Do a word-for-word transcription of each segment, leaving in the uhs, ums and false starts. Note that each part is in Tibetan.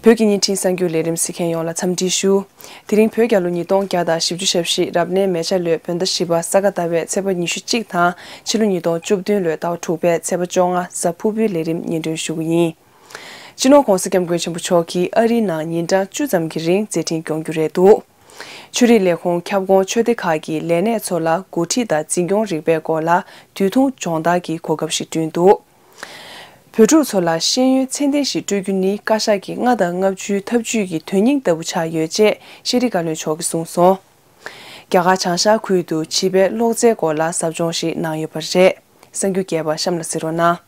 བོད་ཀྱི་བརྙན་འཕྲིན་གསར་འགྱུར་ལས་རིམ་གཟིགས་མཁན་ཡོངས་ལ་འཚམས་འདྲི་ཞུ། དེ་རིང་བོད་རྒྱལ་ལོ་ཉིས་སྟོང་བརྒྱ་དང་བཞི་བཅུ་ཞེ་བཞི་རབ་གནས་མེ་བྱ་ལོའི་བོད་ཟླ་བཞི་པ་ས་ག་ཟླ་བའི་ཚེས་པ་ཉི་ཤུ་གཅིག་དང་ཕྱི་ལོ་ཉིས་སྟོང་བཅུ་བདུན་ལོའི་ཟླ་བ་དྲུག་པའི་ཚེས་པ་བཅོ་ལྔ་གཟའ་ཕུར་བུའི་ལས་རིམ་སྙན་སྒྲོན་ཞུ་གི་ཡིན། སྤྱི་ནོར་༧གོང་ས་༧སྐྱབས་མགོན་ཆེན་པོ་མཆོག་གིས་ཨ་རིའི་ནང་ཉིན་གྲངས་བཅུ་ཙམ་གྱི་རིང་མཛད་འཕྲིན་སྐྱོང་རྒྱུ་རེད་འདུག་ཆོས་རིག་ལས་ཁུངས་ཁྱབ་ཁོངས་ཆོས་སྡེ་ཁག་གི་ལས་སྣེ་ཚོ་ལ་འགོ་ཁྲིད་དང་འཛིན་སྐྱོང་རིག་པའི་སྐོར་ལ་དུས་ཐུང་སྦྱོང་བརྡར་གྱི་གོ་སྐབས་ཤིག་བསྐྲུན་འདུག་བོད་ཕྲུག་ཚོ་ལ་ཤེས་ཡོན་ཚད་ལྡན་ཞིག་སྤྲོད་རྒྱུ་ནི་བཀའ་ཤག་གི་ལྔ་དང་ལྔ་བཅུའི་ཐབས་ཇུས་ཀྱི་དོན་སྙིང་ལྟ་བུ་ཆགས་ཡོད་ཅེས་ཤེས་རིག་བཀའ་བློན་མཆོག་གིས་གསུངས་སོང་། རྒྱ་གར་བྱང་ཤར་ཁུལ་དུ་བྱིས་པའི་ཀློག་རྩལ་སྐོར་ལ་ཟབ་སྦྱོང་ཞིག་གནང་ཡོད་པ་རེད། གསར་འགྱུར་རྒྱས་པ་གཤམ་ལ་གཟིགས་རོགས་གནང་།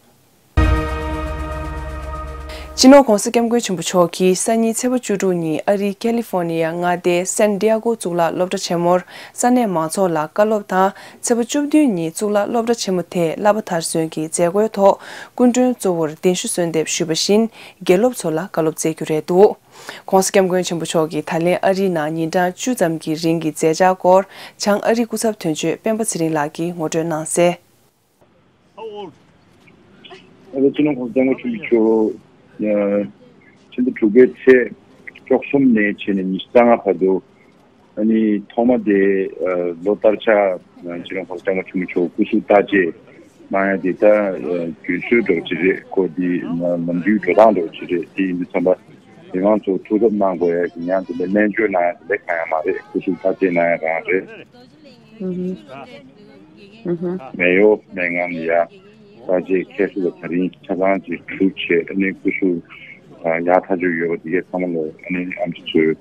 སྤྱི་ནོར་༧གོང་ས་༧སྐྱབས་མགོན་ཆེན་པོ་མཆོག་གིས་སང་ཉིན་ཚེས་པ་བཅུ་དྲུག་ཉིན་ཨ་རིའི་ཀེ་ལི་ཧྥོ་ནི་ཡ་མངའ་སྡེའི་སན་ཏི་ཡ་གོ་གཙུག་ལག་སློབ་གྲྭ་ཆེན་མོར་ས་གནས་མང་ཚོགས་ལ་བཀའ་སློབ་དང་། ཚེས་པ་བཅུ་བདུན་ཉིན་གཙུག་ལག་སློབ་གྲྭ་ཆེན་མོ་དེས་བསླབ་པ་མཐར་སོན་གྱི་མཛད་སྒོའི་ཐོག་སྐུ་མགྲོན་གཙོ་བོར་གདན་ཞུ་གསོལ་འདེབས་ཞུས་པ་བཞིན་དགེ་སློབ་ཚོ་ལ་བཀའ་སློབ་སྩལ་རྒྱུ་རེད་འདུག ༸གོང་ས་༸སྐྱབས་མགོན་ཆེན་པོ་མཆོག་གིས་ད་ལན་ཨ་རིའི་ནང་ཉིན་གྲངས་བཅུ་ཙམ་གྱི་རིང་གི་མཛད་འཆར་སྐོར་བྱང་ཨ་རི་སྐུ་ཚབ་དོན་གཅོད་སྤེན་པ་ཚེ་རིང་ལགས་ཀྱིས་ངོ་སྤྲོད་གནང་གསལ། ཨ་ནི་སྤྱི་ནོར་༸གོང་ས་༸སྐྱབས་མགོན་ཆེན་པོ་མཆོག་ཕྱི་ཟླ་དྲུག་པའི་ཚེས་བཅུ་གསུམ་ནས་བྱས་ནས་ཉི་ཤུ་རྩ་ལྔ་བར་དུ། ཨ་ནི་ཐོག་མ་དེ་ལོ་ལྟར་ཆགས་སྤྱི་ནོར་༸གོང་ས་༸སྐྱབས་མགོན་ཆེན་པོ་མཆོག་སྐུ་གཟུགས་བརྟག་དཔྱད་གནང་ཡ་དེ་ད་རྒྱུན་སྲོལ་འདྲ་བོ་ཅིག་རེད། ཁོ་དེ་ནམ་རྒྱུན་འགྲོ་སྟངས་འདྲ་བོ་ཅིག་རེད། དེ་ཡིན་དུས་ཙམ་པ་མི་མང་ཚོ་ཐུགས་གཟབ་གནང་དགོས་ཡ་གི་ཡང་དེ་འདྲ་སྨན་བཅོས་གནང་ཡ་དེ་འདྲ་གང་ཡང་མ་རེད། སྐུ་གཟུགས་བརྟག་དཔྱད་གནང་ཡ་རང་རེད། ཨུ་ཧུ། ཨུ་ཧུ། མེ་ཡོ་སྨན་ཁང་ལ་ཡ་བརྟག་དཔྱད་ཁྱད་སུ་ལ་ད་རིང་ཆ་ཚང་ཅིག་གྲུབ་བྱས། ཨ་ནི་སྐུ་གཟུགས་ཡག་ཐག་ཆོད་ཡོད་པ་དེ་གས་ཚང་མ་ལ་ཨ་ནི་ཨེམ་ཆི་ཚོས་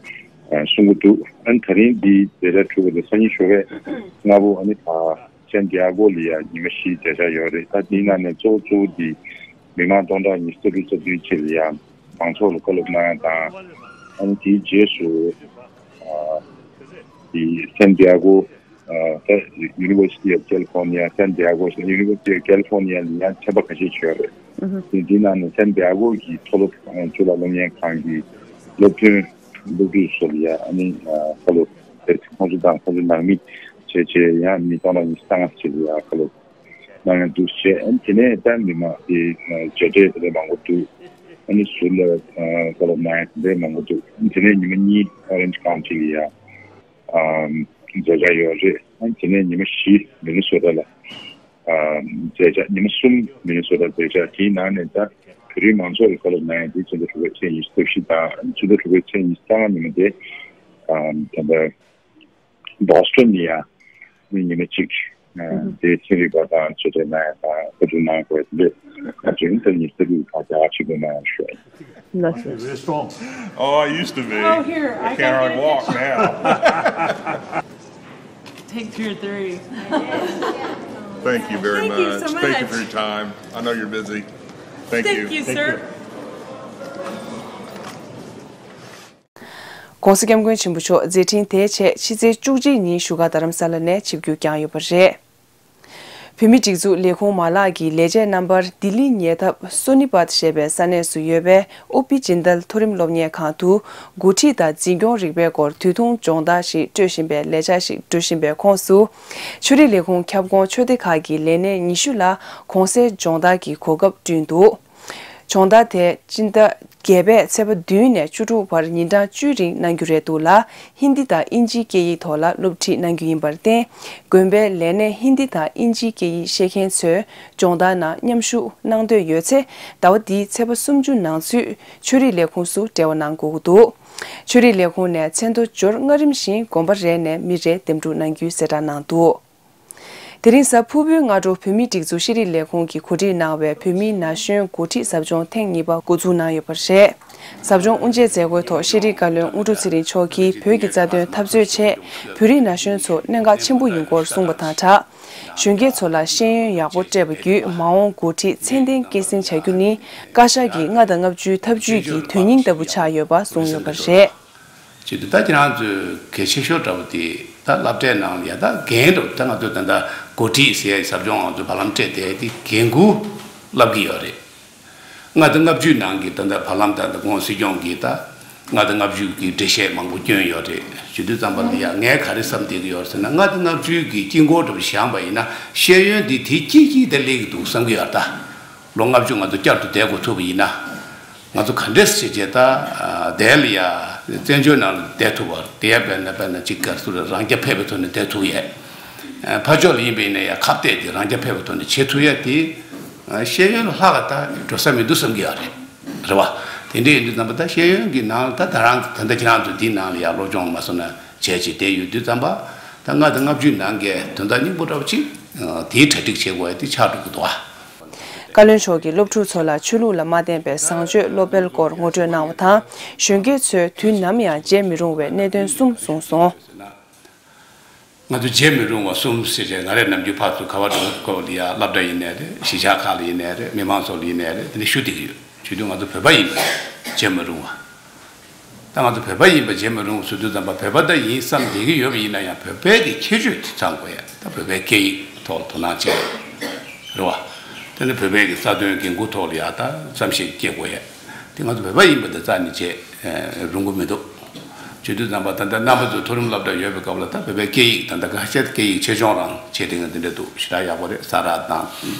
གསུང་གི་འདུག་ཨ་ནི་ད་རིང་འདི་མཛད་འཆར་གྲུབ་པ་དེ་སང་ཉིན་ཞོགས་པ་སྔ་པོ་ཨ་ནི་ད་སན་ཏི་ཡ་གོ་ལ་ཡ་ཉི་མ་བཞི་མཛད་འཆར་ཡོད་རེད། ད་དེའི་ནང་ནས་གཙོ་བོ་གཙོ་བོ་འདི་མི་མང་སྟོང་ཕྲག་ཉི་ཤུ་རྩ་དྲུག་རྩ་བདུན་ཅིག་ལ་ཡ་མང་ཚོགས་ལ་བཀའ་སློབ་གནང་ཡ་དང་། ཨ་ནི་དེའི་རྗེས་སུ་ཨ་དེ་སན་ཏི་ཡ་གོ་ཨ་ད་University of California San Diego University of California ལ་ཡང་ཚན་པ་ཁ་ཤས་ཅིག་ཡོད་རེད། ཨུ་ཧུ། དེ་དེའི་ནང་ནས་སན་ཏི་ཡ་གོ་གི་མཐོ་སློབ་ཨ་གཙུག་ལག་སློབ་གཉེར་ཁང་གི་སློབ་ཐོན་སློབ་ཕྲུག་ཚོ་ལ་ཡང་ཨ་ནི་ཨ་བཀའ་སློབ་དེ་ཁོང་ཚོ་དང་ཁོང་ཚོ་ནང་མི་བྱས་བྱས་ཡང་མི་སྟོང་ཕྲག་ཉི་ཤུ་རྩ་ལྔ་ཅིག་ལ་ཡང་བཀའ་སློབ་གནང་ཡ་འདུག་བྱས། ཨ་ནི་དེ་ནས་ད་མི་མང་དེ་ཨ་མཇལ་འཕྲད་དེ་འདྲ་མང་པོ་འདུག་ཨ་ནི་ཟུར་ལ་ཨ་བཀའ་སློབ་གནང་ཡ་དེ་འདྲ་མང་པོ་འདུག་ཨ་ནི་དེ་ནས་ཉི་མ་གཉིས་Orange County ལ་ཡ་ཨམ་མཛད་འཆར་ཡོད་རེད། ཨ་ནི་དེ་ནས་ཉི་མ་བཞི་མི་ནི་སོ་ཊ་ལ་ཨམ་མཛད་འཆར། ཉི་མ་གསུམ་མི་ནི་སོ་ཊ་མཛད་འཆར། དེའི་ནང་ནས་ད་བོད་རིགས་མང་ཚོགས་ལ་བཀའ་སློབ་གནང་ཡ་དེ་ཕྱི་ཟླ་དྲུག་པའི་ཚེས་ཉི་ཤུ་རྩ་བཞི་དང་ཕྱི་ཟླ་དྲུག་པའི་ཚེས་ཉི་ཤུ་རྩ་ལྔ་ཉི་མ་དེ་ཨམ་ད་ལྟ་Boston ལ་ཡ་ཉི་མ་གཅིག་ཨ་དེ་ཚན་རིག་པ་དང་ཆོས་དད་གནང་ཡ་དང་བཀའ་འདྲི་གནང་དགོས་དེ་འདྲ་ད་དེ་རིང་ད་ཉི་ཤུ་རྩ་དྲུག་ད་རྒྱ་གར་ཆིབས་བསྒྱུར་གནང་ཡ་ཞུ་ཡ་ཡིན། That's very strong. Oh, I used to be. Oh, here, I can't hardly walk now. Take two or three. Thank you very much. Thank you so much. Thank you for your time. I know you're busy. Thank you. Thank you, sir. ༸གོང་ས་༸སྐྱབས་མགོན་ཆེན་པོ་མཆོག་མཛད་འཕྲིན་དེའི་ཆེད་ཕྱི་ཚེས་བཅུ་གཅིག་ཉིན་བཞུགས་སྒར་རྡ་རམ་ས་ལ་ནས་ཆིབས་བསྒྱུར་བསྐྱངས་ཡོད་པ་རེད། བོད་མིའི་སྒྲིག་འཛུགས་ལས་ཁུངས་མ་ལག་གི་ལས་བྱེད་རྣམ་པར་ལྡི་ལི་ཉེ་འདབས་སོ་ནི་པད་ཞེས་པའི་ས་གནས་སུ་ཡོད་པའི་ཨོ་པི་ཇིན་དལ་མཐོ་རིམ་སློབ་གཉེར་ཁང་དུ་འགོ་ཁྲིད་དང་འཛིན་སྐྱོང་རིག་པའི་སྐོར་དུས་ཐུང་སྦྱོང་བརྡར་ཞིག་སྤྲོད་བཞིན་པའི་ལས་འཆར་ཞིག་སྒྲུབ་བཞིན་པའི་ཁོངས་སུ། ཆོས་རིག་ལས་ཁུངས་ཁྱབ་ཁོངས་ཆོས་སྡེ་ཁག་གི་ལས་སྣེ་ཉི་ཤུ་ལ་གོང་གསལ་སྦྱོང་བརྡར་གྱི་གོ་སྐབས་བསྐྲུན་འདུག་སྦྱོང་བརྡར་དེ་སྤྱི་ཟླ་བརྒྱད་པའི་ཚེས་པ་བདུན་ནས་བཅུ་དྲུག་བར་ཉིན་གྲངས་བཅུའི་རིང་གནང་རྒྱུ་རེད་འདུག་ལ། ཧིན་དི་དང་དབྱིན་ཇིའི་སྐད་ཡིག་ཐོག་ལ་སློབ་ཁྲིད་གནང་རྒྱུ་ཡིན་པར་བརྟེན། དགོན་པའི་ལས་སྣེ་ཧིན་དི་དང་དབྱིན་ཇིའི་སྐད་ཡིག་ཤེས་མཁན་ཚོས་སྦྱོང་བརྡར་ནང་མཉམ་ཞུགས་གནང་འདོད་ཡོད་ཚེ། ཟླ་བ་འདིའི་ཚེས་པ་སུམ་ཅུ་ནང་ཚུད་ཆོས་རིག་ལས་ཁུངས་སུ་འབྲེལ་བ་གནང་དགོས་ཀྱི་འདུག་ཆོས་རིག་ལས་ཁུངས་ནས་མཚན་ཐོ་འབྱོར་སྔ་རིམ་བཞིན་དགོན་པ་རེ་ནས་མི་རེ་འདེམས་སྒྲུག་གནང་རྒྱུའི་གསལ་བསྒྲགས་གནང་འདུག་དེ་རིང་གཟའ་ཕུར་བུའི་སྔ་དྲོ་བོད་མིའི་སྒྲིག་འཛུགས་ཤེས་རིག་ལས་ཁུངས་ཀྱིས་གོ་སྒྲིག་གནང་བའི་བོད་མིའི་ན་གཞོན་འགོ་ཁྲིད་ཟབ་སྦྱོང་ཐེངས་གཉིས་པ་འགོ་འཛུགས་གནང་ཡོད་པ་རེད། ཟབ་སྦྱོང་དབུ་འབྱེད་མཛད་སྒོའི་ཐོག་ཤེས་རིག་བཀའ་བློན་དངོས་གྲུབ་ཚེ་རིང་མཆོག་གིས་བོད་ཀྱི་རྩ་དོན་འཐབ་རྩོད་ཆེད་བོད་རིགས་ན་གཞོན་ཚོ་གནད་འགག་ཆེན་པོ་ཡིན་སྐོར་གསུངས་པ་དང་སྦྲགས། གཞོན་སྐྱེས་ཚོ་ལ་ཤེས་ཡོན་ཡག་པོ་སྤྲད་པ་བརྒྱུད་མ་འོངས་འགོ་ཁྲིད་ཚད་ལྡན་སྐྱེད་སྲིང་བྱ་རྒྱུ་ནི་བཀའ་ཤག་གི་ལྔ་དང་ལྔ་བཅུའི་ཐབས་ཇུས་ཀྱི་དོན་སྙིང་ལྟ་བུ་ཆགས་ཡོད་པ་གསུངས་ཡོད་པ་རེད། བྱེད་དུས་ད་ཁྱེད་རང་ཚོའི་གལ་ཆེ་ཤོས་འདྲ་བོ་དེ་ད་སློབ་གྲྭའི་ནང་ལ་ཡ་ད་འགན་འདྲ་བོ་ད་ང་ཚོས་ད་ལྟ་འགོ་ཁྲིད་ཟེར་ཡ་ཟབ་སྦྱོང་ང་ཚོས་བར་ལམ་སྤྲད་དེ་དེ་འགན་འཁུར་བསླབ་ཀྱི་ཡོད་རེད། ལྔ་དང་ལྔ་བཅུའི་ནང་གི་ད་ལྟ་བར་ལམ་ད་ལྟ་གོང་སྲིད་སྐྱོང་གིས་ད་ལྔ་དང་ལྔ་བཅུ་གི་འགྲེལ་བཤད་མང་པོ་བསྐྱོན་ཡོད་རེད། བྱེད་དུས་ཙམ་པ་ལ་ཡ་ངས་ག་རེ་བསམ་བསྡད་ཀྱི་ཡོད་ཟེར་ན། ལྔ་དང་ལྔ་བཅུའི་གི་དཀྱིལ་འཁོར་འདྲ་བོ་བཞེངས་པ་ཡིན་ན་ཤེས་ཡོན་འདི་དེ་གཅིག་གཅིག་དེ་སླེབས་ཀྱི་འདུག་བསམ་གྱི་ཡོད་ད། ལོ་ལྔ་བཅུ་ང་ཚོ་བསྐྱར་དུ་བསྡད་དགོས་ཐུག་པ་ཡིན་ན། ང་ཚོ་ག་འདྲས་བྱས་བྱས་ད་བསྡད་ལ་ཡ་བཙན་བྱོལ་ནང་ལ་བསྡད་ཐུབ་པ་དེ་ཡ་དཔེར་ན་དཔེར་ན་གཅིག་ག་ཚོད་རང་རྐྱ་འཕེར་བའི་ཐོག་ནས་བསྡད་ཐུབ་ཡས། ཕར་ཕྱོགས་ལ་ཡིན་པ་ཡིན་ན་ཡ་ཁ་གཏད་དེ་རང་རྐྱ་འཕེར་བའི་ཐོག་ནས་བྱེད་ཐུབ་ཡས་དེ་ཤེས་ཡོན་ལ་ལྷག་ག་ད་འགྲོ་ས་མི་འདུག་བསམ་གྱི་ཡོད་རེད། རེད་བ། དེ་འདྲ་ཡིན་དུས་ཙམ་པ་ད་ཤེས་ཡོན་གྱི་ནང་ལ་ད་ད་རང་ད་ལྟ་ཁྱེད་རང་ཚོ་འདིའི་ནང་ལ་ཡ་སློབ་སྦྱོང་མ་སོང་ན་བྱས་བྱས་བསྡད་ཡོད་དུས་ཙམ་པ་ད་ལྔ་དང་ལྔ་བཅུའི་ནང་གི་དོན་དག་སྙིང་པོ་འདྲ་བོ་ཅིག་དེའི་གྲ་སྒྲིག་བྱེད་དགོས་ཡ་དེ་ཆགས་འགྲོ་གི་འདུག་ཨ། བཀའ་བློན་མཆོག་གིས་སློབ་ཕྲུག་ཚོ་ལ་ཆོས་ལུགས་ལ་མ་བརྟེན་པའི་བཟང་སྤྱོད་སློབ་སྤེལ་སྐོར་ངོ་སྤྲོད་གནང་བ་དང་། གཞོན་སྐྱེས་ཚོས་དུས་ནམ་ཡང་བརྗེད་མི་རུང་བའི་གནད་དོན་གསུམ་གསུངས་སོང་། ང་ཚོ་བརྗེད་མི་རུང་བ་གསུམ་ཟེར་བྱས་ང་རས་ནམ་རྒྱུན་ཕར་ཚུར་ག་བ་འགྲོ་སྐབས་ལ་ཡ་སློབ་གྲྭ་ཡིན་ནའི་རེད། གཞིས་ཆགས་ཁག་ལ་ཡིན་ནའི་རེད། མི་མང་ཚོ་ལ་ཡིན་ནའི་རེད། དེ་འདྲ་ཞུ་བསྡད་ཀྱི་ཡོད། བྱེད་དུས་ང་ཚོ་བོད་པ་ཡིན་པ་བརྗེད་མི་རུང་བ། ད་ང་ཚོ་བོད་པ་ཡིན་པ་བརྗེད་མི་རུང་བ་ཟེར་དུས་ཙམ་པ་བོད་པ་ད་ཡིན་བསམ་བསྡད་ཀྱི་ཡོད་པ་ཡིན་ན་ཡང་བོད་པའི་གི་ཁྱད་ཆོས་དེ་ཚང་དགོས་ཡ། ད་བོད་པའི་སྐད་ཡིག་ཐོག་ལ་དོ་སྣང་བྱེད་རེད་བ། དེ་ནི་བོད་པའི་གི་རྩ་དོན་འགན་འཁུར་ཐོག་ལ་ཡ་ད་བསམ་ཤེས་སྐྱེ་དགོས་ཡ། དེ་ང་ཚོ་བོད་པ་ཡིན་པ་དེ་རྩ་ནས་བརྗེད་རུང་གི་མི་འདུག་བྱེད་དུས་ཙམ་པ་ད་ལྟ་རྣམ་པ་ཚོ་མཐོ་རིམ་སློབ་གྲྭ་ཡོད་པའི་སྐབས་ལ་ད་བོད་པའི་སྐད་ཡིག་ད་ལྟ་ཁ་ཤས་སྐད་ཡིག་ཆེད་སྦྱོང་རང་བྱེད་དེ་ང་འདི་འདྲ་འདུག་ཞེ་དྲག་ཡག་པོ་རེད། ས་རཱ་དང་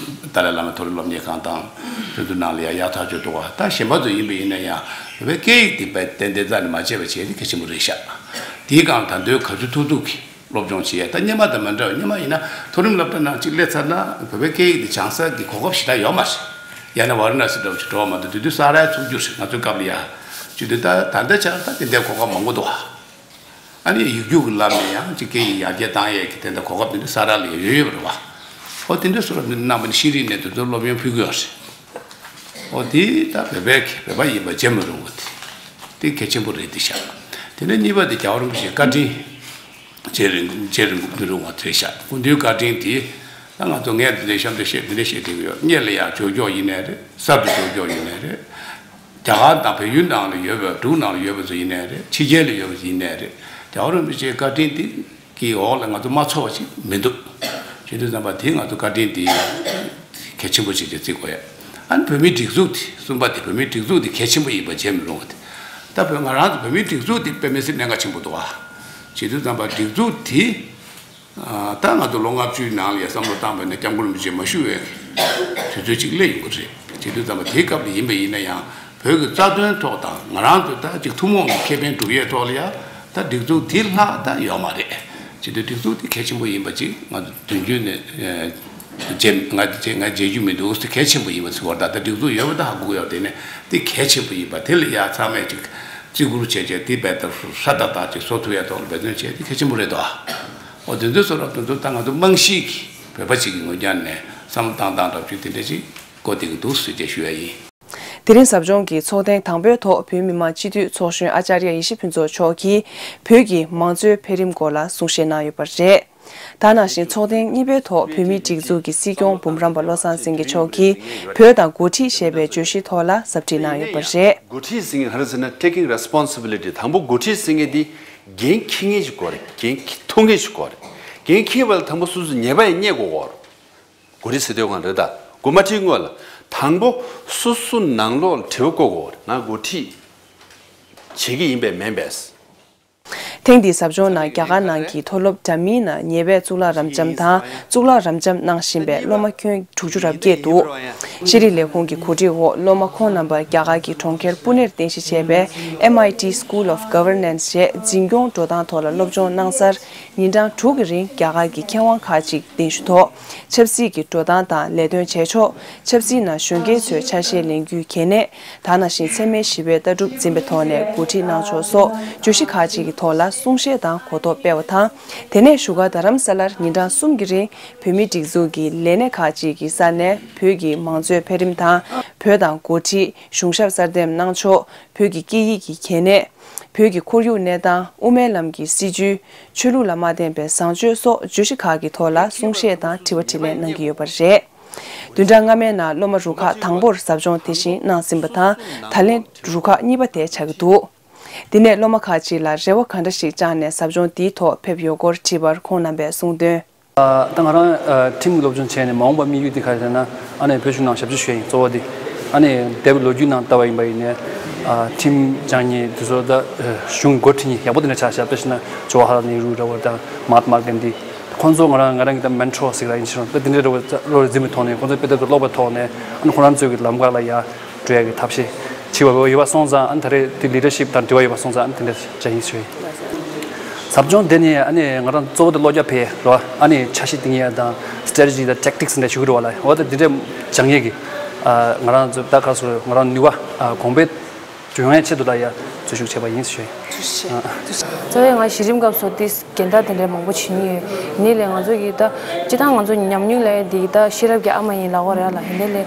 ཏཱ་ལའི་བླ་མའི་མཐོ་རིམ་སློབ་གཉེར་ཁང་དང་དེ་ཚོ་ནང་ལ་ཡ་ཡག་ཐག་ཆོད་འདུག་བ། ད་གཞན་པ་ཚོ་ཡིན་པ་ཡིན་ན་ཡང་བོད་པའི་སྐད་ཡིག་འདི་དཔེ་ཏན་ཏན་རྩ་ནས་མ་བརྗེད་པ་བྱས་ཏེ་གལ་ཆེན་པོ་རེད་ཤག་དེའི་སྒང་ད་འདོད་ག་ཚོད་ཐུབ་ཐུབ་ཀྱིས་སློབ་སྦྱོང་བྱེད་ཡ། ད་སྔོན་མ་དང་མ་འདྲ་བ། སྔོན་མ་ཡིན་ན་མཐོ་རིམ་སློབ་གྲྭ་ནང་གཅིག་སླེབས་ཚར་ན་བོད་པའི་སྐད་ཡིག་འདི་སྦྱང་ས་གི་གོ་སྐབས་ཞེ་དྲག་ཡོད་མ་རེད། ཡང་ན་ཝཱ་ར་ཎ་སི་འདྲ་བོ་ཞིག་འགྲོ་བ་མ་གཏོགས་དེ་དུས་ས་རཱ་ཚུགས་རྒྱུ་རེད། ང་ཚོའི་སྐབས་ལ་ཡ་བྱེད་དུས་ད་ད་ལྟ་ཆར་ད་དེ་འདྲའི་གོ་སྐབས་མང་པོ་འདུག་བ། ཨ་ནི་ཡིག་རྒྱུགས་ཀྱི་ལམ་ནས་ཡང་ཅིག་སྐད་ཡིག་ཡར་རྒྱས་བཏང་ཡས་ཀྱི་དེ་འདྲ་གོ་སྐབས་དེ་འདྲ་ས་རཱ་ལ་ཡོད་ཡོད་པ་རེད་བ། ཨོ་དེ་འདྲ་བཟོ་འདྲ་གནང་བ་ནི་ཤེས་རིག་ནས་དེ་ཚོར་སློབ་ཡོན་ཕུལ་གྱི་ཡོད་རེད། ཨོ་དེ་ད་བོད་པའི་བོད་པ་ཡིན་པ་བརྗེད་མི་རུང་བ་དེ་དེ་གལ་ཆེན་པོ་རེད་དེ་ཤག་དེ་ནས་གཉིས་པ་དེ་རྒྱལ་བ་རིན་པོ་ཆེའི་བཀའ་དྲིན་བརྗེད་རིང་བརྗེད་རིང་མི་རུང་བ་རེད་ཤག་སྐུ་མདུན་བཀའ་དྲིན་དེ་ད་ང་ཚོ་ངས་འདི་འདྲའི་ཤམ་འདྲ་བཤད་འདི་འདྲ་བཤད་དེ་ཡོད། སྔོན་ལ་ཡང་ཇོ་རྒྱོ་ཡིན་ནའི་རེད། གསར་དུ་ཇོ་རྒྱོ་ཡིན་ནའི་རེད། རྒྱ་གར་དང་བལ་ཡུལ་ནང་ལ་ཡོད་པའི་འབྲུག་ནང་ལ་ཡོད་པ་ཚོ་ཡིན་ནའི་རེད། ཕྱི་རྒྱལ་ལ་ཡོད་པ་ཚོ་ཡིན་ནའི་རེད། རྒྱལ་བ་རིན་པོ་ཆེའི་བཀའ་དྲིན་དེ་གི་འོག་ལ་ང་ཚོ་མ་ཚོར་བ་ཞིག་མི་འདུག་བྱེད་དུས་ཙམ་པ་དེ་ང་ཚོ་བཀའ་དྲིན་དེ་གལ་ཆེན་པོ་ཞིག་ཏུ་བརྩི་དགོས་ཡ། ཨ་ནི་བོད་མིའི་སྒྲིག་འཛུགས་དེ་གསུམ་པ་དེ་བོད་མིའི་སྒྲིག་འཛུགས་དེ་གལ་ཆེན་པོ་ཡིན་པ་བརྗེད་མི་རུང་བ་དེ། ད་བོད་ང་རང་ཚོ་བོད་མིའི་སྒྲིག་འཛུགས་དེ་དཔེ་མི་སྲིད་གནད་འགག་ཆེན་པོ་འདུག་ཨ། བྱེད་དུས་ཙམ་པ་སྒྲིག་འཛུགས་དེ། ད་ང་ཚོ་ལོ་ལྔ་བཅུའི་ནང་ལ་ཡ་བསམ་བློ་བཏང་བ་ཡིན་ན་སྐྱབས་མགོན་རིན་པོ་ཆེ་མ་བཞུགས་པའི་དུས་ཚོད་ཅིག་སླེབས་ཡོང་གི་རེད། བྱེད་དུས་ཙམ་པ་དེའི་སྐབས་ལ་ཡིན་པ་ཡིན་ན་ཡང་བོད་ཀྱི་རྩ་དོན་ཐོག་དང་ང་རང་ཚོ་ད་ཅིག་ཐུན་མོང་གི་ཁེ་ཕན་སྒྲུབ་ཡས་ཐོག་ལ་ཡ་ད་སྒྲིག་འཛུགས་དེ་ལྷག་ད་ཡོད་མ་རེད། བྱེད་དུས་སྒྲིག་འཛུགས་དེ་གལ་ཆེན་པོ་ཡིན་པ་ཅིག་ང་ཚོ་དུས་རྒྱུན་ནས་བརྗེད་ང་བརྗེད་ང་བརྗེད་རྒྱུ་མི་འདུག་ཟེར། གལ་ཆེན་པོ་ཡིན་པ་ཟེར་བ་ད་ད་སྒྲིག་འཛུགས་ཡོད་པ་ད་ཧ་གོ་གི་ཡོད། དེ་ནས་དེ་གལ་ཆེན་པོ་ཡིན་པ་དེ་ལ་ཡ་ཚང་མས་ཅིག་བརྩི་བཀུར་བྱས་བྱས་དེ་རྦད་དེ་ཧྲ་ཏག་ཏག་ཅིག་བཟོ་ཐུབ་ཡས་ཐོག་ལ་འབད་བརྩོན་བྱས་དེ་གལ་ཆེན་པོ་རེད་དོ། འོ་དེ་ཚོའི་བཟོ་འདྲ་དེ་ཚོ་ད་ང་ཚོ་རྨང་གཞི་གི་བོད་པ་ཅིག་གི་ངོས་རྒྱ་ནས་བསམ་བློ་བཏང་སྟངས་འདྲ་བོ་ཅིག་དེ་འདྲ་ཅིག་གོ་བདེ་གི་འདུག་ཟེར་བྱས་ཞུ་ཡ་ཡིན། དེ་རིང་ཟབ་སྦྱོང་གི་ཚོགས་ཐེངས་དང་པོའི་ཐོག་བོད་མི་མང་སྤྱི་འཐུས་ཚོགས་གཞོན་ཨ་ཅཱརྱ་ཡེ་ཤེས་ཕུན་ཚོགས་མཆོག་གིས་བོད་ཀྱི་མང་གཙོའི་འཕེལ་རིམ་སྐོར་ལ་གསུང་བཤད་གནང་ཡོད་པ་རེད། ད་ནང་བཞིན་ཚོགས་ཐེངས་གཉིས་པའི་ཐོག་བོད་མིའི་སྒྲིག་འཛུགས་ཀྱི་སྲིད་སྐྱོང་འབུམ་རམས་པ་བློ་བཟང་སེང་གེ་མཆོག་གིས་བོད་དང་འགོ་ཁྲིད་ཞེས་པའི་བརྗོད་གཞིའི་ཐོག་ལ་ཟབ་ཁྲིད་གནང་ཡོད་པ་རེད། འགོ་ཁྲིད་ཟེར་མཁན་ག་རེ་ཟེར་ན་taking responsibility། དང་པོ་འགོ་ཁྲིད་ཟེར་མཁན་དེ་འགན་འཁྱེར་མཁན་ཞིག་དགོས་རེད། འགན་འཁྱེར་ཐུབ་མཁན་ཞིག་དགོས་རེད། འགན་འཁྱེར་བ་ལ་དང་པོ་སོ་སོས་ཉེས་པ་ཡང་རྙེད་དགོས་ཀྱི་ཡོད་རེད། འགོ་ཁྲིད་ཟེར་དུས་གང་རེད་ད། འགོ་མ་ཁྲིད་སྔོན་ལ་དང་པོ་སོ་སོ་ནང་ལོགས་ལ་དྲི་བ་བཀོད་དགོས་ཀྱི་ཡོད་རེད། ང་འགོ་ཁྲིད་བྱེད་ཀྱི་ཡིན་པས་མིན་པས། ཐེངས་འདིའི་ཟབ་སྦྱོང་ནང་རྒྱ་གར་ནང་གི་མཐོ་སློབ་འདྲ་མིན་ནང་ཉེ་བའི་གཙུག་ལག་རབ་འབྱམས་དང་གཙུག་ལག་རབ་འབྱམས་གནང་བཞིན་པའི་སློབ་མ་ཁྱོན་དྲུག་ཅུ་རེ་བརྒྱད་འདུག་ཤེས་རིག་ལས་ཁུངས་ཀྱི་གོ་སྒྲིག་འོག་སློབ་མ་ཁོང་རྣམ་པར་རྒྱ་གར་གྱི་གྲོང་ཁྱེར་པུ་ནེར་རྟེན་གཞི་བྱས་པའི་M I T School of Governance ཞེས་འཛིན་སྐྱོང་འགྲོ་སྟངས་ཐོག་ལ་སློབ་སྦྱོང་གནང་སར། ཉིན་གྲངས་དྲུག་གི་རིང་རྒྱ་གར་གྱི་མཁས་དབང་ཁག་ཅིག་གདན་ཞུ་ཐོག་ཆབ་སྲིད་ཀྱི་འགྲོ་སྟངས་དང་ལས་དོན་བྱེད་ཕྱོགས། ཆབ་སྲིད་ནང་གཞོན་སྐྱེས་ཚོའི་ཆ་ཤས་ལེན་རྒྱུའི་གལ་གནད། ད་ནང་བཞིན་འཚེ་མེད་ཞི་བའི་ལྟ་གྲུབ་འཛིན་པའི་ཐོག་ནས་འགོ་ཁྲིད་གནང་ཕྱོགས་སོགས་བརྗོད་གཞི་ཁག་ཅིག་གི་ཐོག་ལ་གསུང་བཤད་དང་གོ་རྟོགས་སྤེལ་བ་དང་། དེ་ནས་བཞུགས་སྒར་རྡ་རམ་ས་ལར་ཉིན་གྲངས་གསུམ་གྱི་རིང་བོད་མིའི་སྒྲིག་འཛུགས་ཀྱི་ལས་སྣེ་ཁག་ཅིག་གི་ས་ནས་བོད་ཀྱི་མང་གཙོའི་འཕེལ་རིམ་དང་། བོད་དང་འགོ་ཁྲིད། གཞུང་ཞབས་གསར་འདེམས་གནང་ཕྱོགས། བོད་ཀྱི་སྐད་ཡིག་གི་གལ་གནད། བོད་ཀྱི་ཁོར་ཡུག་གནས་སྟངས། དབུ་མའི་ལམ་གྱི་སྲིད་བྱུས། ཆོས་ལུགས་ལ་མ་བརྟེན་པའི་བཟང་སྤྱོད་སོགས་བརྗོད་གཞི་ཁག་གི་ཐོག་ལ་གསུང་བཤད་དང་དྲི་བ་དྲིས་ལན་གནང་གི་ཡོད་པ་རེད། བདུན་ཕྲག་སྔ་མའི་ནང་སློབ་མ་རུ་ཁག་དང་པོར་ཟབ་སྦྱོང་དེ་བཞིན་གནང་ཟིན་པ་དང་། ད་ལན་རུ་ཁག་གཉིས་པ་དེ་ཆགས་ཀྱི་འདུག་དེ་ནས་སློབ་མ་ཁག་ཅིག་ལ་རེ་བ་ག་འདྲ་ཞིག་བཅངས་ནས་ཟབ་སྦྱོང་འདིའི་ཐོག་ཕེབས་ཡོད་སྐོར་དྲིས་པར་ཁོང་རྣམ་པས་གསུངས་དོན། ད་ང་རང་ཁྲིམས་ཀྱི་སློབ་སྦྱོང་བྱས་ནས་མ་འོངས་པ་དམིགས་ཡུལ་དེ་ག་རེ་ཟེར་ན། ཨ་ནི་བོད་གཞུང་ནང་ཞབས་ཕྱི་ཞུ་ཡ་ཡིན་གཙོ་བོ་དེ། ཨ་ནི་འདས་པའི་ལོ་རྒྱུས་ནང་ལྟ་བ་ཡིན་པ་ཡིན་ནའི། ཁྲིམས་སྦྱང་མཁན་དེ་ཚོ་ད་གཞུང་འགོ་ཁྲིད་མཁན་ཡག་པོ་དེ་འདྲ་ཆགས་ཤག་དཔེ་བཞག་ན་ཇོ་ཧ་ལ་ནེ་རུ་འདྲ་བོ་དང་མ་ཧཱ་ཏ་མ་གན་དྷི། ཁོང་ཚོ་ང་རང་ང་རང་གི་ད་མེན་ཊོར་ཟེར་གི་ཡིན་ཕྱིན་རོགས་ད་དེ་འདྲའི་འདྲ་བོ་བློ་རེ་འཛིན་པའི་ཐོག་ནས་ཁོང་ཚོ་དཔེ་དེབ་ཚོ་ཀློག་པའི་ཐོག་ནས་ཨ་ནི་ཁོང་རང་ཚོའི་གི་ལམ་ཁ་ལ་ཡར་འགྲོ་ཡ་གི་ཐབས་ཤེས་ བྱེད་པ་ཡོད་པ་སོང་ཙང་ཨ་ནི་ད་རེས་དེ་leadership་དང་འབྲེལ་བ་ཡོད་པ་སོང་ཙང་ཨ་ནི་དེ་འདྲ་བྱ་ཡིན་ཞུ་ཡིན། ཟབ་སྦྱོང་དེ་ནི་ཨ་ནི་ང་རང་གཙོ་བོ་དེ་བློ་རྒྱ་འཕེལ་རོ། ཨ་ནི་འཆར་གཞི་འདིང་ཡ་དང་strategy་དང་tactics་འདྲ་ཞུ་གི་རེད་བ་ལ། འོ་ད་འདི་འདྲ་སྦྱང་ཡས་ཀྱི་ང་རང་ཚོ་ད་ག་སོ་ང་རང་ནུས་པ་གོང་འཕེལ་འགྲོ་ཡ་ཆེད་དུ་ལ་ཡ་འཛུལ་ཞུགས་བྱས་པ་ཡིན་ཞུ་ཡིན། རྩ་བའི་ང་གཞི་རིམ་སྐབས་སུ་ཏིས་འགལ་ཟླ་དེ་འདྲའི་མང་པོ་བྱེད་མྱོང་ཡོད། ཡིན་ནའི་ལས་ང་ཚོ་གི་ད་སྤྱི་བཏང་ང་ཚོ་ཉམས་མྱོང་ལས་འདི་གི་ད་ཤེས་རབ་ཀྱི་ཨ་མ་ཡིན་ལབ་དགོས་རེད་ལ། ཡིན་ནའི་ལས་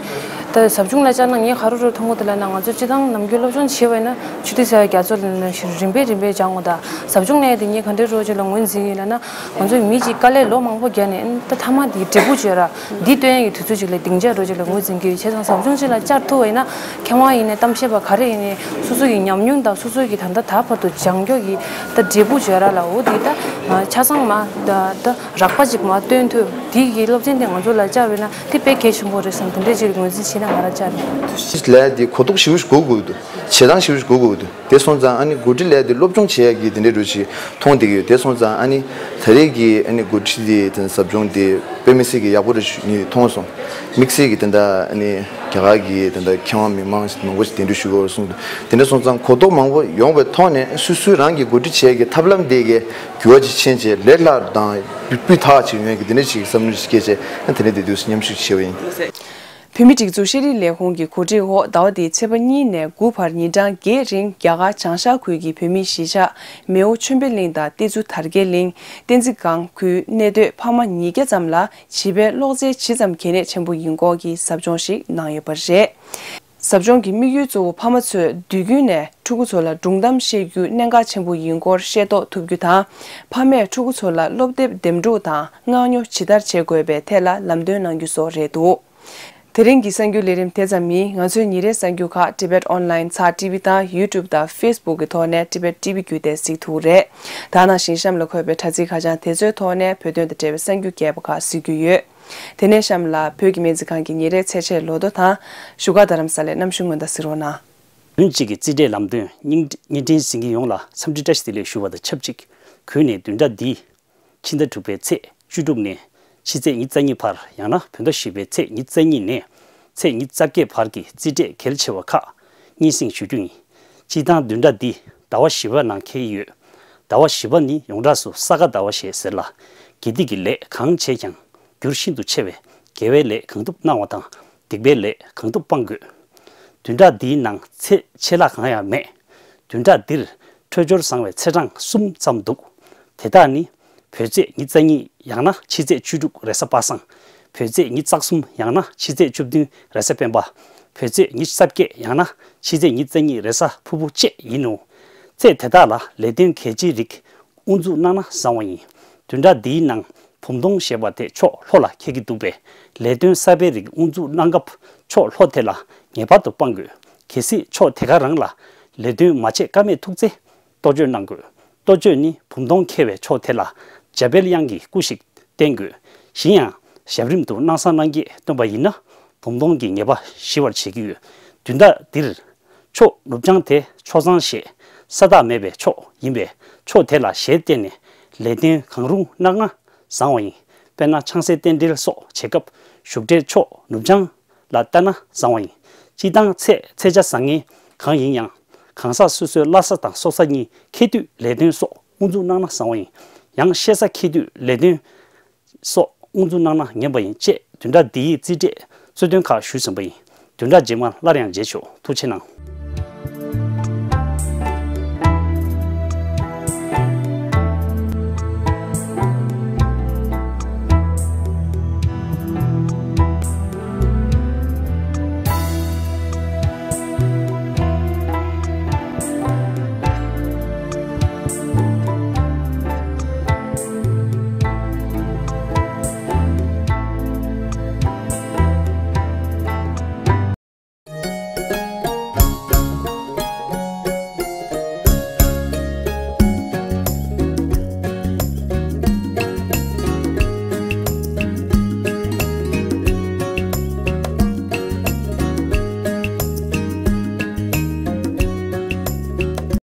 ད་ཟབ་སྦྱོང་ལ་བཅར་ན་ངས་ག་རེ་རུ་མཐོང་གི་འདུག་ལབ་ན། ང་ཚོ་སྤྱི་བཏང་ནམ་རྒྱུན་སློབ་སྦྱོང་བྱེད་པ་ཡིན་ན་ཆུ་ཐིགས་ཟེར་བའི་རྒྱ་མཚོ་ལ་ནས་རིམ་པས་རིམ་པས་སྦྱང་དགོས། ད་ཟབ་སྦྱོང་ལས་འདི་ངས་ག་འདྲའི་རོ་ཅིག་ལ་ངོས་འཛིན་ཡིན་ལབ་ན། ང་ཚོ་མི་གཅིག་དཀའ་ལས་ལོ་མང་པོ་བརྒྱབ་ནས་ཨ་ནི་ད་མཐའ་མ་འདི་འབྲས་བུ་བྱོས་ར་འདི་སྟོན་ཡག་གི་དུས་ཚོད་ཅིག་ལ་སྡིངས་ཆ་རོ་ཅིག་ལ་ངོས་འཛིན་གྱི་ཡོད། བྱས་ཙང་ཟབ་སྦྱོང་ཅིག་ལ་བཅར་ཐུབ་པ་ཡིན་ན་མཁས་དབང་ཡིན་ནའི་གཏམ་བཤད་པ་ག་རེ་ཡིན་ནའི་སོ་སོ་ཡི་ཉམས་མྱོང་དང་སོ་སོ་ཡི་ད་ལྟ་ད་བར་དུ་སྦྱང་རྒྱུ་གི་ད་འབྲས་བུ་བྱོས་ར་ལ། འོ་འདི་ད་ཆ་ཚང་མ་ད་ད་རགས་པ་ཅིག་མ་སྟོན་ཐུབ་འདི་གི་སློབ་ཚན་དེ་ང་ཚོ་ལ་བཅར་བས་ན་དེ་དཔེ་གལ་ཆེན་པོ་རེད་བསམ་དེ་འདྲས་ཅིག་ངོས་འཛིན་བྱས་ན་ང་རང་བཅར་རེད། ལས་འདི་གོ་རྟོགས་ཞེ་པོ་ཞིག་དགོས་དགོས་འདུག་བྱེད་སྟངས་ཞེ་པོ་ཞིག་དགོས་དགོས་འདུག་དེ་སོང་ཙང་ཨ་ནི་འགོ་ཁྲིད་ལས་དེ་སློབ་སྦྱོང་བྱེད་ཡག་གི་དེ་འདྲའི་རུ་ཞིག་མཐོང་བསྡད་ཀྱི་ཡོད། དེ་སོང་ཙང་ཨ་ནི་ད་རེས་ཀྱི་ཨ་ནི་འགོ་ཁྲིད་དེ་དེ་ཟབ་སྦྱོང་དེ་དཔེ་མི་སྲིད་ཀྱི་ཡག་པོ་རུ་ཞིག་ངས་མཐོང་སོང་། དམིགས་བསལ་གྱི་དེ་འདྲ་ཨ་ནི་རྒྱ་གར་གྱི་དེ་འདྲ་མཁས་དབང་མི་མང་མང་པོ་ཞིག་གདན་འདྲེན་ཞུ་དགོས་གསུངས་འདུག་དེ་འདྲ་སོང་ཙང་གོ་རྟོགས་མང་པོ་ཡོང་བའི་ཐོག་ནས་སོ་སོའི་རང་གི་འགོ་ཁྲིད་བྱེད་ཡག་གི་ཐབས་ལམ་དེ་གའི་འགྱུར་བ་ཅིག་ཕྱིན་བྱས་ལས་སླ་དང་སྤུས་དག་ཅིག་ཡོང་ཡག་གི་དེ་འདྲ་ཞིག་བསམ་བློ་ཞིག་སྐྱེས་བྱས་ཨ་དེ་འདྲ་དེ་དུས་སུ་མཉམ་ཞུགས་བྱས་པ་ཡིན། བོད་མིའི་སྒྲིག་འཛུགས་ཤེས་རིག་ལས་ཁུངས་ཀྱི་གོ་སྒྲིག་འོག་ཟླ་བ་འདིའི་ཚེས་པ་གཉིས་ནས་དགུ་བར་ཉིན་གྲངས་བརྒྱད་རིང་རྒྱ་གར་བྱང་ཤར་ཁུལ་གྱི་བོད་མིའི་གཞིས་ཆགས་མེའོ་ཆོས་འཕེལ་གླིང་དང་ཏེ་ཛུ་དར་རྒྱས་གླིང་། བསྟན་འཛིན་སྒང་ཁུལ་གནས་སྡོད་ཕ་མ་ཉིས་བརྒྱ་ཙམ་ལ་བྱིས་པའི་གློག་རྫས་ཇི་ཙམ་གལ་གནད་ཆེན་པོ་ཡིན་སྐོར་གྱི་ཟབ་སྦྱོང་ཞིག་གནང་ཡོད་པ་རེད། ཟབ་སྦྱོང་གི་དམིགས་ཡུལ་གཙོ་བོ་ཕ་མ་ཚོས་དུས་རྒྱུན་ནས་ཕྲུ་གུ་ཚོ་ལ་སྒྲུང་གཏམ་བཤད་རྒྱུ་གནད་འགག་ཆེན་པོ་ཡིན་སྐོར་ཤེས་རྟོགས་ཐུབ་རྒྱུ་དང་། ཕ་མས་ཕྲུ་གུ་ཚོ་ལ་སློབ་དེབ་འདེམས་སྒྲུག་དང་མངགས་ཉོ་ཇི་ལྟར་བྱེད་དགོས་པའི་ཐད་ལ་ལམ་སྟོན་གནང་རྒྱུ་སོགས་རེད་འདུག་དེ་རིང་གི་གསར་འགྱུར་ལས་རིམ་དེ་ཙམ་ཡིན། ང་ཚོའི་ཉིན་རེའི་གསར་འགྱུར་ཁག་Tibet Online ཚགས་ཊི་ཝི་དང་YouTube་དང་Facebook་གི་ཐོག་ནས་Tibet T V་བརྒྱུད་དེ་གཟིགས་ཐུབ་རེད། ད་ནང་བཞིན་གཤམ་ལ་འཁོད་པའི་དྲ་ཚིགས་ཁ་བྱང་དེ་ཚོའི་ཐོག་ནས་བོད་དོན་དང་འབྲེལ་བའི་གསར་འགྱུར་རྒྱས་པ་ཁག་གཟིགས་རྒྱུ་ཡོད། དེ་ནས་གཤམ་ལ་བོད་ཀྱི་སྨན་རྩིས་ཁང་གི་ཉིན་རེའི་ཚེས་ཆེན་ལོ་ཐོ་དང་། བཞུགས་སྒར་རྡ་རམ་ས་ལའི་གནམ་གཤིས་སྔོན་བརྡ་གཟིགས་རོགས་གནང་། བོད་སྤྱི་གི་རྩིས་ཁྲའི་ལམ་སྟོན་བརྙན་བརྙན་འཕྲིན་གཟིགས་མཁན་ཡོངས་ལ་འཚམས་འདྲི་བཀྲ་ཤིས་བདེ་ལེགས་ཞུ་བ་དང་ཆབས་ཅིག་གུས་ནས་བདུན་ཕྲག་འདིའི་ཕྱི་ཟླ་དྲུག་པའི་ཚེས་བཅུ་དྲུག་ནས་ཕྱི་ཚེས་ཉི་ཤུ་རྩ་གཉིས་བར། ཡང་ན་བོད་ཟླ་བཞི་པའི་ཚེས་ཉི་ཤུ་རྩ་གཉིས་ནས་ཚེས་ཉི་ཤུ་རྩ་བརྒྱད་བར་གྱི་རྩིས་ཁྲའི་གལ་ཆེ་བ་ཁག་སྙན་སེང་ཞུ་རྒྱུ་ཡིན། སྤྱིར་བཏང་བདུན་ཕྲག་འདི་ཟླ་བ་བཞི་པ་ནང་འཁེལ་ཡོད། ཟླ་བ་བཞི་པ་ནི་ཡོངས་གྲགས་སུ་ས་ག་ཟླ་བ་ཞེས་ཟེར་ལ། དགེ་སྡིག་གི་ལས་གང་བྱས་ཀྱང་འགྱུར་ཤིན་ཏུ་ཆེ་བས་དགེ་བའི་ལས་གང་ཐུབ་གནང་བ་དང་། སྡིག་པའི་ལས་གང་ཐུབ་སྤང་དགོས། བདུན་ཕྲག་འདིའི་ནང་ཚེས་ཆད་ལྷག་གང་ཡང་མེད། བདུན་ཕྲག་འདིར་འཕྲོད་སྦྱོར་བཟང་བའི་ཚེས་གྲངས་གསུམ་ཙམ་འདུག་དེ་དག་ནི། བོད་ཚེས་ཉི་ཤུ་རྩ་གཉིས་ཡང་ན་ཕྱི་ཚེས་བཅུ་དྲུག་རེས་གཟའ་པ་སངས། བོད་ཚེས་ཉི་ཤུ་རྩ་གསུམ་ཡང་ན་ཕྱི་ཚེས་བཅུ་བདུན་རེས་གཟའ་སྤེན་པ། བོད་ཚེས་ཉི་ཤུ་རྩ་བརྒྱད་ཡང་ན་ཕྱི་ཚེས་ཉི་ཤུ་རྩ་གཉིས་རེས་གཟའ་ཕུར་བུ་བཅས་ཡིན་ནོ། ཚེས་དེ་དག་ལ་ལས་དོན་གལ་ཆེའི་རིགས་དབུ་འཛུགས་གནང་ན་བཟང་བ་ཡིན། བདུན་ཕྲག་འདིའི་ནང་བུམ་སྟོང་ཞེས་པ་དེ་ཕྱོགས་ལྷོ་ལ་འཁེལ་གྱི་འདུག་པས། ལས་དོན་གསར་པའི་རིགས་དབུ་འཛུགས་གནང་སྐབས་ཕྱོགས་ལྷོ་དེ་ལ་ངེས་པར་དུ་སྤང་དགོས། གལ་སྲིད་ཕྱོགས་དེ་ག་རང་ལ་ལས་དོན་མ་བྱེད་ཀ་མེད་ཐུག་ཚེ། གཏོ་བཅོས་གནང་དགོས། གཏོ་བཅོས་ནི་བུམ་སྟོང་འཁེལ་བའི་ཕྱོགས་དེ་ལ་འཇམ་དཔལ་དབྱངས་ཀྱི་སྐུ་ཞིག་བསྟན་དགོས། གཞན་ཡང་ཞབས་རིམ་དུ་སྣང་བསམ་སྣང་བརྒྱད་བཏོན་པ་ཡིན་ན་བུམ་སྟོང་གི་ཉེས་པ་ཞི་བར་བྱེད་ཀྱི་ཡོད། བདུན་ཕྲག་འདིར་ཕྱོགས་ནུབ་བྱང་དེ་ཕྱོགས་བཟང་ཞེས་ས་བདག་མེད་པའི་ཕྱོགས་ཡིན་པས་ཕྱོགས་དེ་ལ་ཞལ་བསྟན་ནས་ལས་དོན་གང་རུང་གནང་ན་བཟང་བ་ཡིན། དཔེར་ན་ཆང་ས་རྟེན་འབྲེལ་སོགས་བྱེད་སྐབས་བཞུགས་གྲལ་ཕྱོགས་ནུབ་བྱང་ལ་བལྟས་ན་བཟང་བ་ཡིན། སྤྱིར་བཏང་ཚེས་ཚེས་ཆ་བཟང་ངན་གང་ཡིན་ཡང་གང་ཟག་སོ་སོའི་བླ་གཟའ་དང་སྲོག་གཟའ་གཉིས་འཁེལ་དུས་ལས་དོན་སོགས་དབུ་འཛུགས་གནང་ན་བཟང་བ་ཡིན། ཡང་གཤེད་གཟའ་འཁེལ་དུས་ལས་དོན་སོགས་དབུ་འཛུགས་གནང་ན་ངན་པ་ཡིན་ཅེས་བདུན་ཕྲག་འདིའི་རྩིས་ཁྲའི་གཙོ་དོན་ཁག་ཞུས་ཟིན་པ་ཡིན། བདུན་ཕྲག་རྗེས་མར་སླར་ཡང་མཇལ་ཆོག་ཐུགས་རྗེ་གནང་།